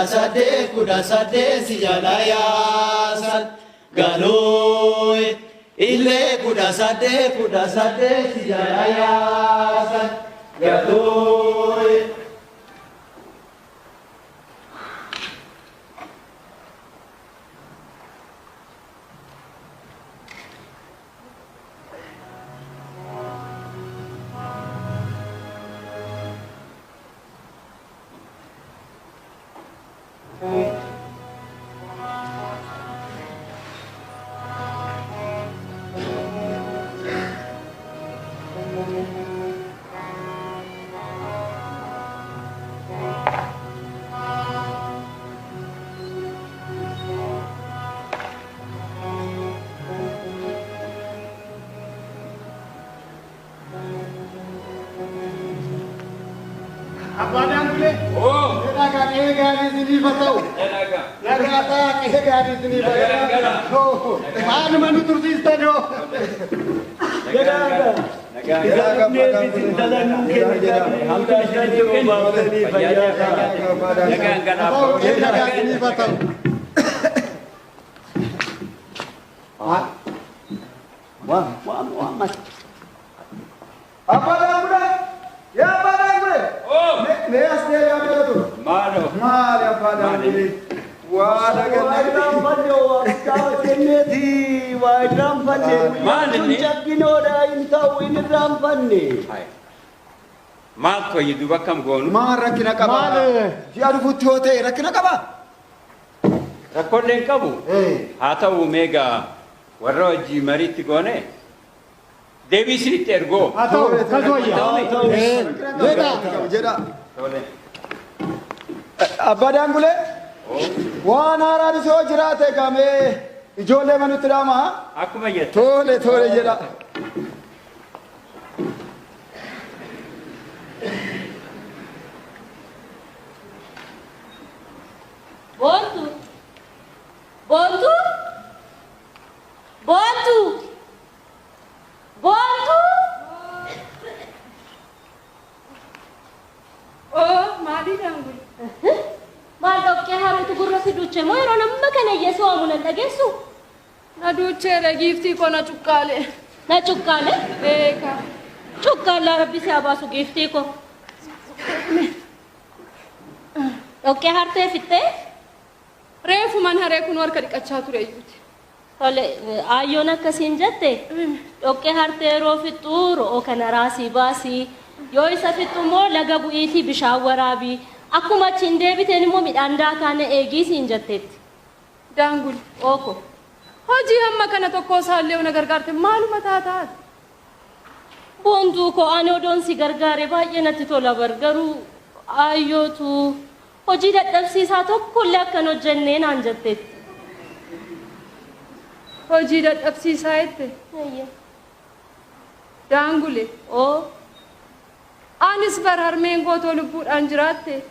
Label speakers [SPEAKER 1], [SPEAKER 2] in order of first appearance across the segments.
[SPEAKER 1] 18 18 si jala yaasan galooy illee 18 18 si jala yaasan galooy.
[SPEAKER 2] Abbaan Gulee. Nagaa qe'ee gaarii isiniif haa ta'u. Nagaa ta'aa qe'ee gaarii isiniif haa ta'u. Maaluma nu tursiistan yoo. Nagaa isiniif haa ta'u.
[SPEAKER 3] Abbaan Gulee. Yaa Abbaan Gulee. Mee as deebi'aa beekatu.
[SPEAKER 4] Maaloo.
[SPEAKER 3] Maali Abbaan Gulee? Waa
[SPEAKER 4] Maal fayyadu bakka goonu?
[SPEAKER 3] Maal rakkina qaba?
[SPEAKER 2] Maal?
[SPEAKER 3] Ji'a dhufutti yoo ta'e rakkina qaba?
[SPEAKER 4] Rakkoollee hin qabu. Haa ta'u meegaa warra hojii mariitti goone deebii isinitti ergoo.
[SPEAKER 2] Haa ta'u akkas wayya.
[SPEAKER 3] Jedha. Jedha.
[SPEAKER 4] Tole.
[SPEAKER 3] Abbaan Gulee. Waan haaraan yoo jiraate gamee ijoollee manutti dhaama.
[SPEAKER 4] Akkuma jette.
[SPEAKER 3] Tole tole jedha.
[SPEAKER 5] Boontuu. Boontuu. Boontuu. Boontuu.
[SPEAKER 6] Oo maalii daangule?
[SPEAKER 5] Maal dhoqqee harootu gurra si duuche moo yeroo nama kana iyyeessu waamu nan dhageessu?
[SPEAKER 6] Na duucheera giiftii koo na cuqqaale.
[SPEAKER 5] Na cuqqaale?
[SPEAKER 6] Beeka.
[SPEAKER 5] Cuqqaallaa rabbi si haa baasu giiftii koo. Dhoqqee hartee fixxee?
[SPEAKER 6] Reefuman haree kun harka dhiqachaa ture iyyuuti.
[SPEAKER 5] Tole aayyoon akkasiin jette dhoqqee hartee yeroo fixxu ro'oo kana raasii baasii yoo isa fixxu immoo laga bu'iitii bishaan waraabii akkuma achiin deebiteen immoo midhaan daakaa na eegii siin jetteetti.
[SPEAKER 6] Daangule.
[SPEAKER 5] Ooko.
[SPEAKER 6] Hojii hamma kana tokko isaallee na gargaarte maaluma taataati?
[SPEAKER 5] Boontuu koo ani odoon si gargaare baay'ee natti tola bar garuu aayyootu hojii dadhabsiisaa tokkollee akkan hojjennee naan jetteetti.
[SPEAKER 6] Hojii dadhabsiisaa jette. Daangule.
[SPEAKER 5] Oo.
[SPEAKER 6] Anis bar harmeen gootoo lubbuudhaan jiraatte.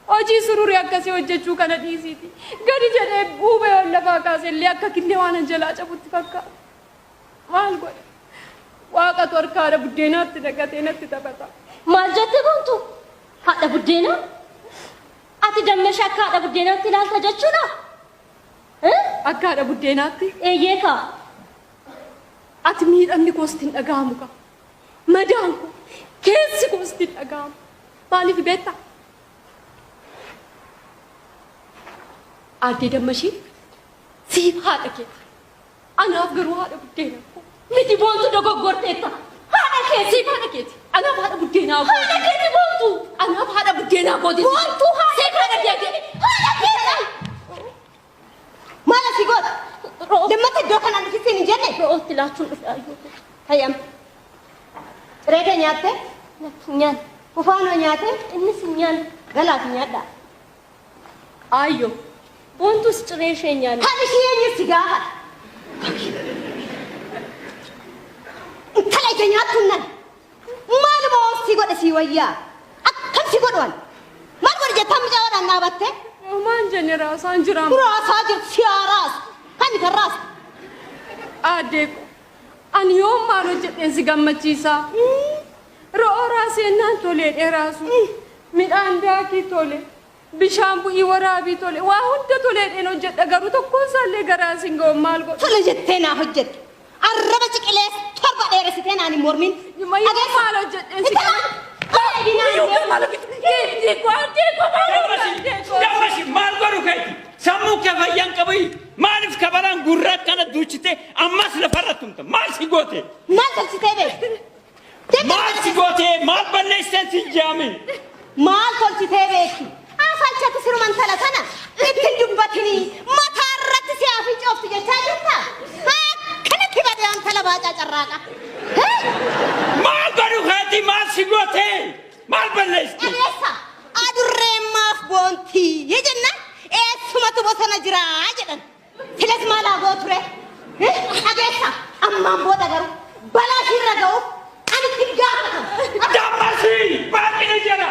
[SPEAKER 6] Hojii sururii akkasii hojjechuu kana dhiisiiti. Gadi jedhee buubee ol lafaa kaase illee akka killee waan jalaa cabutti fakkaata. Maal godhe? Waaqatu harka haadha buddeenaatti naqatee natti taphata.
[SPEAKER 5] Maal jette Boontuu? Haadha buddeenaa? Ati dammashee akka haadha buddeenaatti ilaalta jechuudha?
[SPEAKER 6] Akka haadha buddeenaatti?
[SPEAKER 5] Eeyyee kaa.
[SPEAKER 6] Ati miidhamni koos ittiin dhaga'amu kaa. Madaan koo keessi koos ittiin dhaga'amu. Maaliif beektaa? Aaddee Dammashii siif haadha keeti. Anaaf garuu haadha buddeenaa koo.
[SPEAKER 5] Miti Boontuu dogoggorteetta. Haadha keeti.
[SPEAKER 6] Siif haadha keeti. Anaaf haadha buddeenaa koo.
[SPEAKER 5] Haadha keeti Boontuu.
[SPEAKER 6] Anaaf haadha buddeenaa kooti.
[SPEAKER 5] Boontuu haadha keeti. Haadha keeti.
[SPEAKER 7] Maal asii goota? Lammata iddoo kanaan dhufisiin hin jenne?
[SPEAKER 5] Ro'ootti laachuun dhufe ayyoo.
[SPEAKER 7] Fayyam. Ciree kee nyaatte?
[SPEAKER 5] Nyaanne.
[SPEAKER 7] Ufaanoo nyaatte?
[SPEAKER 5] Innis hin nyaanne.
[SPEAKER 7] Galaati nyaadhaa.
[SPEAKER 5] Ayyoo. Boontuus ciree ishee nyaanne.
[SPEAKER 7] Kan ishee eenyu si gaafata? Intala ija nyaattuun nan. Maaluma si godhe si wayyaa? Akkam si godhu ani? Maal godhe jettaa mucaa dhaabatte?
[SPEAKER 6] Maal jenne raasaan jiraam.
[SPEAKER 7] Raasaa jirtu si haa raasu. Kami kan raasu?
[SPEAKER 6] Aaddee ko. Ani yoom maal hojjedheen si gammachiisaa? Ro'oo raasee naan tolee dheeraasu. Midhaan daakii tole. Bishaan bu'ii waraabii tole waa hunda toleedheen hojjedha garuu tokkoon isaallee garaa isin ga'u maal godhu.
[SPEAKER 7] Tole jettee naa hojjette. Arraba ciqilees torba dheeressitee naan hin mormin.
[SPEAKER 6] Mayyuu maal hojjedheen si
[SPEAKER 4] Dammasi maal godhu keeti? Sammuu kee fayyaan qabu maaliif kabalaan gurra akkana duuchite ammas lafarra tumta maal si goote?
[SPEAKER 7] Maal tolchitee beektu?
[SPEAKER 4] Maal si goote? Maal balleessitan si jaame?
[SPEAKER 7] Maal tolchitee beekti? Afalchatti siruman tala tana ittiin dubbatinii mataa irratti si hafi coofti jechaa jirta. Akkanatti badee antala baacaa carraaqa.
[SPEAKER 4] Maal godhu keeti? Maal si goote? Maal balleessite?
[SPEAKER 7] Dhageessa adurreen maaf boontii jennaan eessumatu bosona jiraa jedhan. Silas maal haa gootu ree? Dhageessa ammaan booda garuu balaa ishiirra ga'uuf ani itti gaafatamu.
[SPEAKER 4] Dammasi baaqina jala.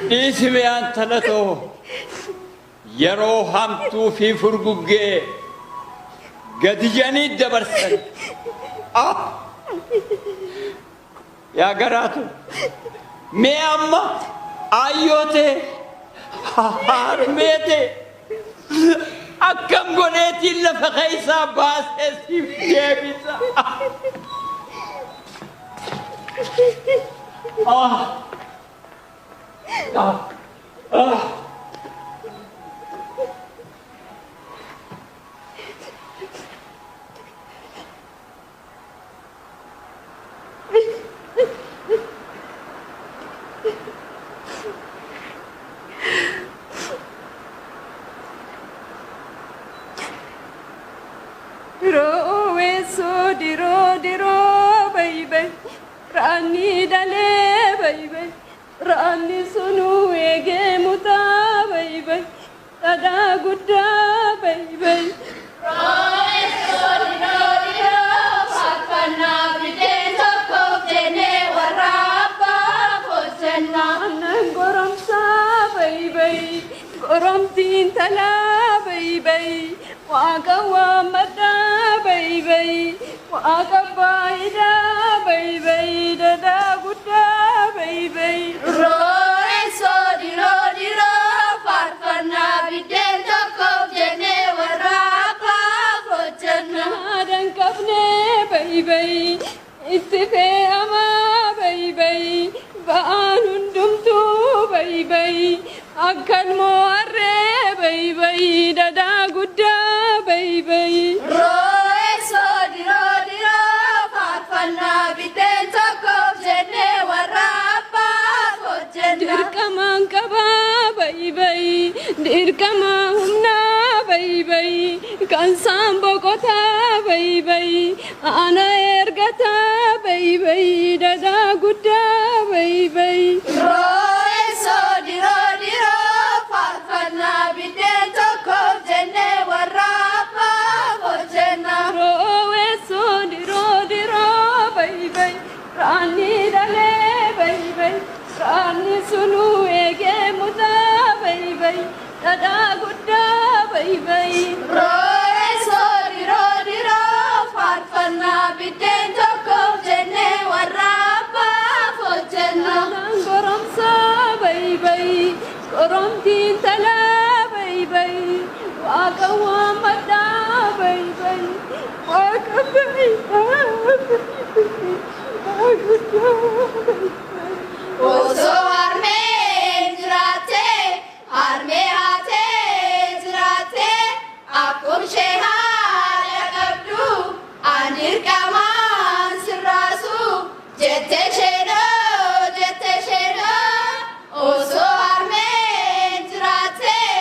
[SPEAKER 4] Dhiisime antala too yeroo hamtuu fi furguggee gadi jedhanii dabarsan. Ah! Yaa garaatu mee amma ayyootee harmeete akkam godheetiin lafa keessaa baasee siif deebisa. Ah! Ah! Ah!
[SPEAKER 6] Diroo diroo diroo bayi raanni dalee bayi raanni sunuu eegee mutaa bayi dhadhaa guddaa bayi. Aannan goromsaa bayi goromtiin talaa bayi waaqa waammadhaa bayi waaqa baayidaa bayi dhadhaa guddaa bayi. Haadha hin qabne bayi itti fe'amaa bayi ba'aan hundumtuu bayi akkan moo harree bayi dhadhaa guddaa bayi. Dirqamaan qabaa bayi dirqama humnaa bayi kan saan boqotaa bayi ana ergataa bayi dhadhaa guddaa bayi. Roowweessoo diroo diroo bayi raanni dhalee bayi raanni sunuu eegee mutaa bayi dhadhaa guddaa bayi. Aannan goromsaa bayi goromtiin talaa bayi waaqa waammadhaa bayi waaqa baayidaa dhadhaa guddaa bayi.
[SPEAKER 8] Osoo harmeen jiraattee, harmee haatee jiraattee, akkuma ishee haadha qabdu, ani dirqamaan sirraasu, jettee isheenoo, jettee isheenoo. Osoo harmeen jiraattee,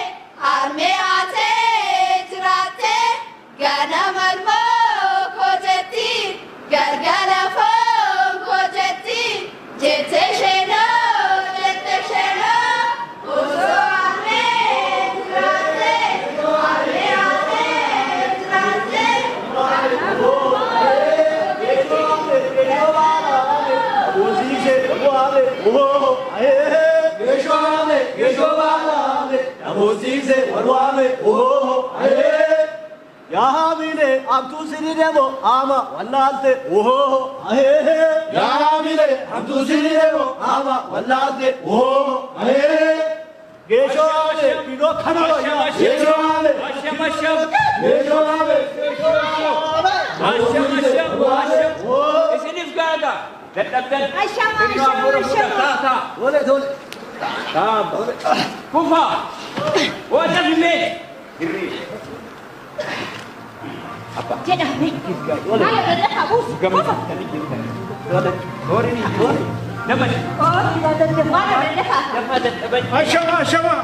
[SPEAKER 8] harmee haatee jiraattee, ganama ilmoo koo jetti, galgala foon koo jetti, jettee isheenoo.
[SPEAKER 1] Geesho haame ohoo ahee geesho haame geesho baala haame namoosiise wal waame ohoo ahee yaa haamile abtuu sini demo ama wallaalte ohoo ahee yaa haamile abtuu sini demo ama wallaalte ohoo ahee geesho haame kinoo kana wayya geesho haame
[SPEAKER 4] Asham asham.
[SPEAKER 1] geesho haame geesho haame
[SPEAKER 4] Asham asham asham. Isiniif gaaga. Dadhabdan.
[SPEAKER 7] Asham, asham, asham.
[SPEAKER 4] Taataa.
[SPEAKER 1] Tole tole.
[SPEAKER 4] Kufa. Wata fillee. Hirrii.
[SPEAKER 7] Jedhame. Maal irra buusu. Kufa.
[SPEAKER 4] Namani.
[SPEAKER 7] Maal irra
[SPEAKER 4] Lafa dadhaban.
[SPEAKER 2] Ashama ashama.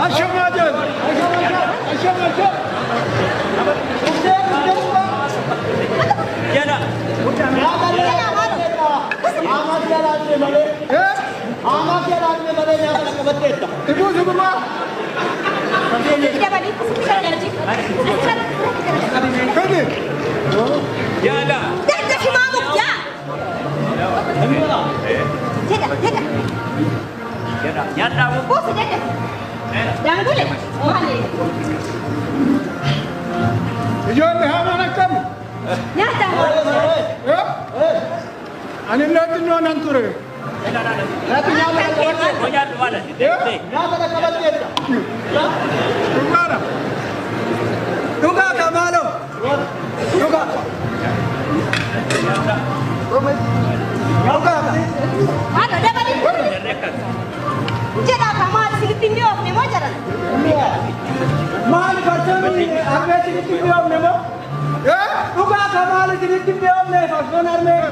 [SPEAKER 2] Ashama jedhu. Ashama ashama.
[SPEAKER 4] Jala.
[SPEAKER 2] Ibuusu gumaa.
[SPEAKER 7] Dabalii
[SPEAKER 2] Fidi.
[SPEAKER 4] Jala.
[SPEAKER 7] Daddafi maamuk jaa. Jedha jedha.
[SPEAKER 4] Jala. Nyaadhaa.
[SPEAKER 7] Buusu daddafi. Daangule. Maali?
[SPEAKER 2] Ijoollee hamaan akkami?
[SPEAKER 7] Nyaata.
[SPEAKER 2] Ani illee xinnoo nan ture.
[SPEAKER 4] Nyaadhu maala.
[SPEAKER 2] Dhugaadha.
[SPEAKER 3] Dhugaa kamaalo. Dhugaa. Dhugaa.
[SPEAKER 7] Maal dabalii. Jedha ka maal isinitti hin dhiyoofne moo jedhan?
[SPEAKER 3] Maal farsoon harmee isinitti hin dhiyoofne moo? Dhugaa kamaal isinitti hin dhiyoofne farsoon harmee.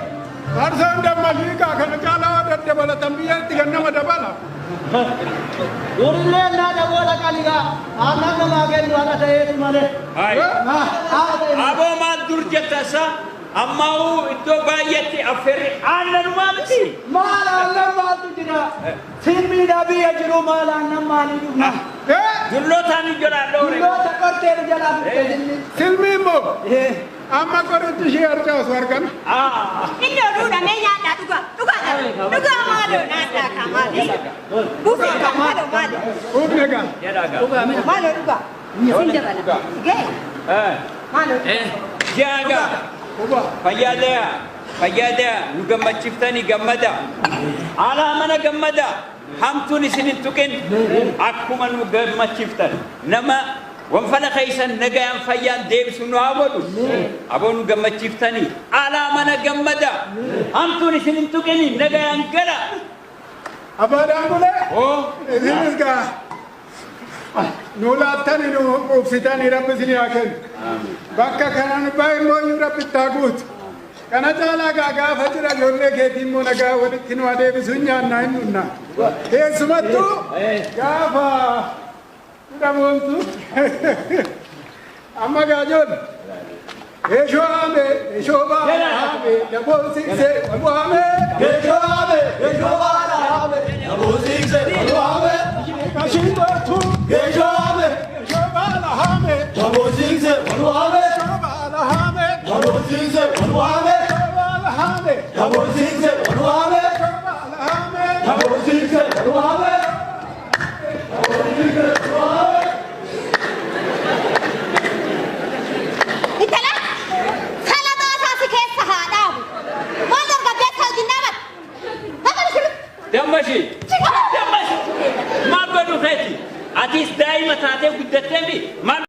[SPEAKER 2] Farsoon dammaliigaa kana caalaa daddabalatan biyyatti gannama dabala.
[SPEAKER 1] Durillee naa daboola qaligaa aannan namaa kennu ana ta'eetu malee.
[SPEAKER 4] Hai. Aboo maal dur jetta isa ammaa'uu iddoo baay'eetti affeerri aannanumaa miti.
[SPEAKER 3] Maal aannan maaltu jira? Silmiidhaa biyya jiru maal aannan maalii dhugna?
[SPEAKER 4] Dullootaan nu jalaa dhoore.
[SPEAKER 3] Dulloota qortee nu jalaa fixxe silmi.
[SPEAKER 2] Silmi immoo amma qorichi ishee harcaasu argama.
[SPEAKER 7] Inni oduudha mee nyaadhaa dhugaa. Dhugaa dhugaa maaloo nyaadhaa kaa maali? Buufi kaa maaloo maali?
[SPEAKER 2] Uufne gaa.
[SPEAKER 7] Maaloo dhugaa. Isin dabala. Gee. Maaloo.
[SPEAKER 4] Jaaga. Fayyaadaya. Fayyaadaya. Nu gammachiiftanii gammada. Alaa mana gammada. Hamtuun isin hin tuqin. Akkuma nu gammachiiftan. Nama wanfala keessan nagayaan fayyaan deebisu nu haa godhu. Aboo nu gammachiiftanii. Alaa mana gammada. Hamtuun isin hin tuqin nagayaan gala.
[SPEAKER 2] Abbaa Daangulee. Isinis gaa. Nu laattanii nu quubsitanii rabbi isinii haa kennu. Bakka kanaan baay'ee immoo rabbi itti haa guutu. Kana caalaa gaa gaafa jira ijoollee keetii immoo nagaa walitti nu adeemisu hin nyaannaa hin dhunnaa. Keessumattuu gaafa dhaboomtu amma gaa ijoollee. Geeshoo haame geeshoo baala haame daboosiisee wal waame.
[SPEAKER 1] Geeshoo haame geeshoo baala haame daboosiisee wal waame.
[SPEAKER 2] Kashiitu
[SPEAKER 1] Geeshoo haame
[SPEAKER 2] geeshoo baala haame
[SPEAKER 1] daboosiisee wal waame.
[SPEAKER 2] geeshoo baala haame
[SPEAKER 1] Daboosiisee wal waame.
[SPEAKER 2] geeshoo baala haame
[SPEAKER 1] Daboosiisee wal waame.
[SPEAKER 2] geeshoo baala haame.
[SPEAKER 1] Daboosiisee wal waame.
[SPEAKER 7] Intala salamaa isaa si keessa haa dhaabu. Maal dargaggeessa wajjin dhaabata? Dhaabata sirriitti.
[SPEAKER 4] Dammashi. Dammashi. Maal godhu keeti? Atis daa'ima taatee guddattee mi? Maal